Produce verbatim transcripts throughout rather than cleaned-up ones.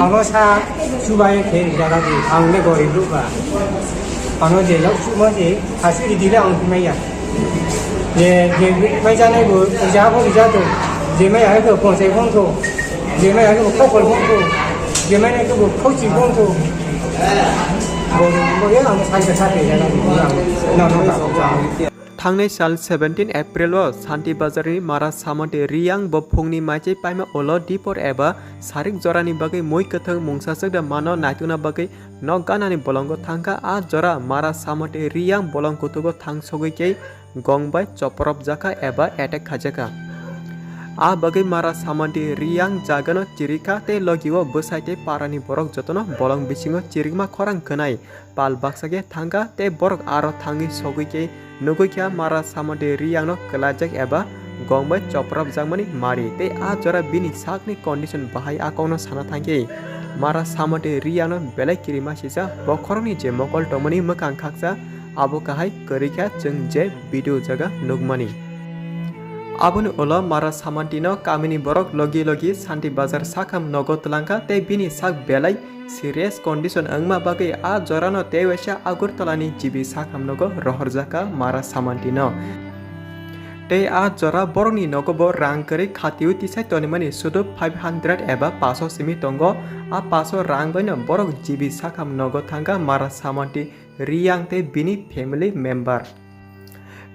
Ano sa chubai khe rijak di, ang le gorib rok ba. Ano je lok chumo je, hasi di dile ang maya. Je, je mai janai bo, rija bo rija to. Je mai hai ko ponsai bon to. Je mai hai ko kokol bon to. Je mai hai ko khochi bon to. Bo, bo ya ang sai ka sa te jana di, ang no no ka. Thangnai sal seventeen April o Santi Bazar ni Mara Samanti Riyang bo phungni maichai paima ulo dipor eba sarik jorani bagwi mui kwthwng mungsaswk da mano naitukna bagwi nok ganani bolongo thangkha. A jora Mara Samanti Riyang bolong kutugo thang sogwi khe gong bai chopropjakha eba attack khaijakha. A bagwi Mara Samanti Riyang jagano chirikha tei logio bwsai tei parani borok jotono bolong bisingo chirikma khorang khwnai. Pal baksa khe thangkha tei borok aro thangwi sogwi khe nugwi kha Mara Samanti Riyangno kwlajak eba gong bai chopropjakmani mari tei a jora bini sakni condition bahai a kokno sana thangkhe Mara Samanti Riyangno belai kirima sisa bokhorokni je mokol tongmani mwkhang khaksa abo kahai kwrwi kha chwng je video jaga nukmani. Aboni ulo Mara Samantino kamini borok logi logi Santi Bazar sakham nogo twlangkha tei bini sak belai serious condition wngma bagwi a jorano tei waisa Agartala ni G B sakham nogo rohorjakha Mara Samanti no. Tei a jora borokni nogo bo rang kwrwi khatio tisai tonimani sudu five hundred eba paso simi tongo. A paso rang bai no borok G B sakham nogo thangkha Mara Samanti Riyang tei bini family member.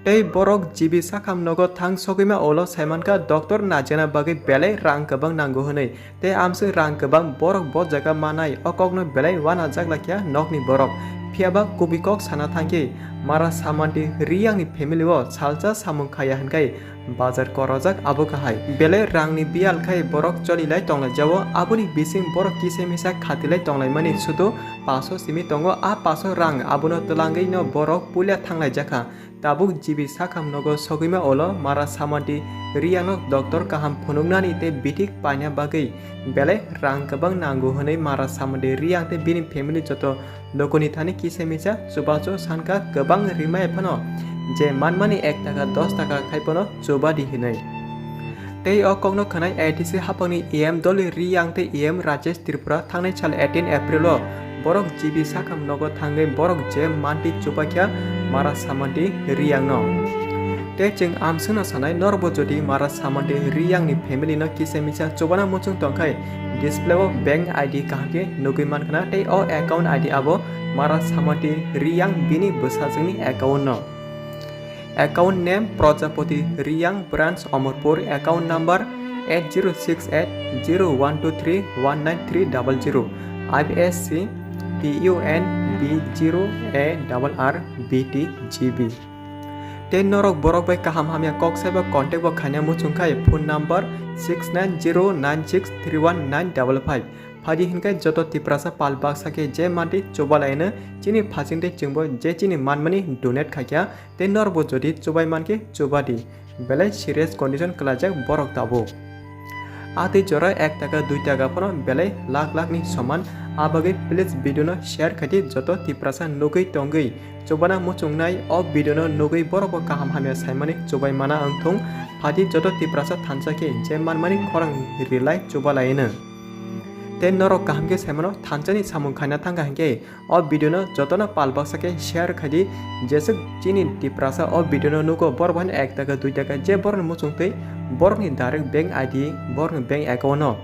Tei borok G B sakham nogo thang sogwima ulo saimankha doctor najana bagwi belai rang kwbang nango hwnwi. Tei amswk rang kwbang borok bo jaga manai o kokno belai uanajak laikha nokni borok. Phiyaba kubui kok sana thangkhe Mara Samanti Riyangni family o salsa samung khaiya hwnkhai bazar korojak abo kahai. Belai rangni biyal khai borok cholilai tonglaijao, aboni bising borok kisa misa khatilai tonglaimani sudu paso simi tongo. A paso rang abono twlangwi no borok puila thanglaijakha. Tabuk G B sakham nogo sogwima ulo Mara Samanti Riyangno doctor kaham phunuknani tei bithik paina bagwi belai rang kwbang nango hwnwi Mara Samanti Riyang tei bini family joto lokoni thani kisa misa chubachu sankha kwbang rimai phano je manmani ek taka dos taka khai phano chubadi hinwi. Tei o kokno khwnai A D C haphangni E M Dolly Riyang tei E M Rajesh Tripura thangnai sal eighteen April o borok G B sakham nogo thangwi borok je manti chubakya Mara Samanti Riyangno. Tei chwng amswkno sanai norokbo jodi Mara Samanti Riyangni family no kisa misa chubana muchung tongkhai display o bank I D kaham khe nugwi mankha tei o account I D abo Mara Samanti Riyang bini bwsajwkni account no. Account name Prajapati Riyang branch Amarpur, account number eight zero six eight zero one two three one nine three double zero, I B S C P U N B zero A R R B T G B. Tei norok borok bai kaham hamya kok saiba contact bo khaina muchung khai phone number six nine zero nine six three one nine double five. Phadi hinkhai joto Tiprasa pal baksa khe je manti chubalaino chini phasing tei chwngbo je chini manmani donate khaikha tei norbo jodi chubai mankhe chubadi. Belai serious condition kwlaijak borok tabuk. A tei jora ek taka dui taka phano belai lakh lakh ni soman. A bagwi please video no share khaidi joto Tiprasa nugwi tongwi chubana muchungnai o video no nugwi borokbo kaham hamya saimani chubai mana wngthung. Phadi joto Tiprasa thansa khe je manmani khorang rilai chubalaino. Tei norok kaham khe saimano thansani samung khaina thangkha hinkhe o video no jotono pal baksa khe share khaidi. Jeswk chini Tiprasa o video no nugo borok bai ek taka dui taka je borokni muchung twi borokni direct bank I D borokni bank account no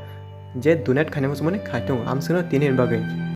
je donate khaina muchungmani khaithung amswkno tini bagwi.